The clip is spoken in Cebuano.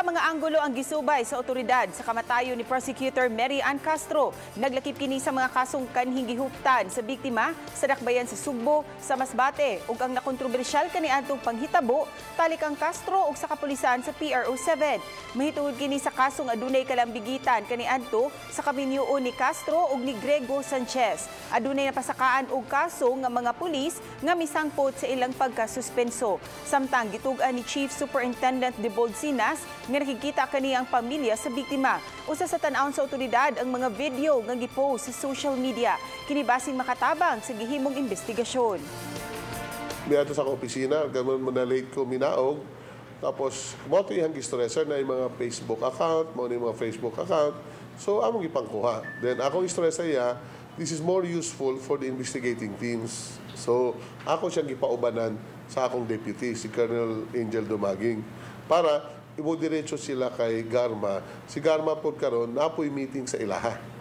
Pila ka mga anggulo ang gisubay sa otoridad sa kamatayon ni Prosecutor Mary Ann Castro. Naglakip kini sa mga kasong kanhing gihuptan sa biktima sa dakbayan sa Sugbo, sa Masbate ug ang nakontrobersyal kaniadtong panghitabo talik ang Castro ug sa kapulisan sa PRO 7. Mahitungod kini sa kasong adunay kalambigitan kaniadto sa kaminyoon ni Castro ug ni Grego Sanchez. Adunay napasakaan og kaso nga mga pulis nga misangpot sa ilang pagkasuspenso. Samtang gitug-an ni Chief Superintendent Debold Sinas nga nakikita kani ang pamilya sa biktima. Usa sa tan-awon sa otoridad ang mga video nga gipost sa social media. Kini basin makatabang sa gihimong investigasyon. Miadto sa akong opisina, ganun mo na late ko minaog. Tapos, mao to iyang gistorya, "Sir, na yung mga Facebook account, mao ni mga Facebook account." So, among ipangkuha. Then, akong istorya sa iya, this is more useful for the investigating teams. So, ako siyang gipaubanan sa akong deputy, si Colonel Angel Dumaging, para ibo diretso sila kay Garma. Si Garma po karon napoy meeting sa ilaha.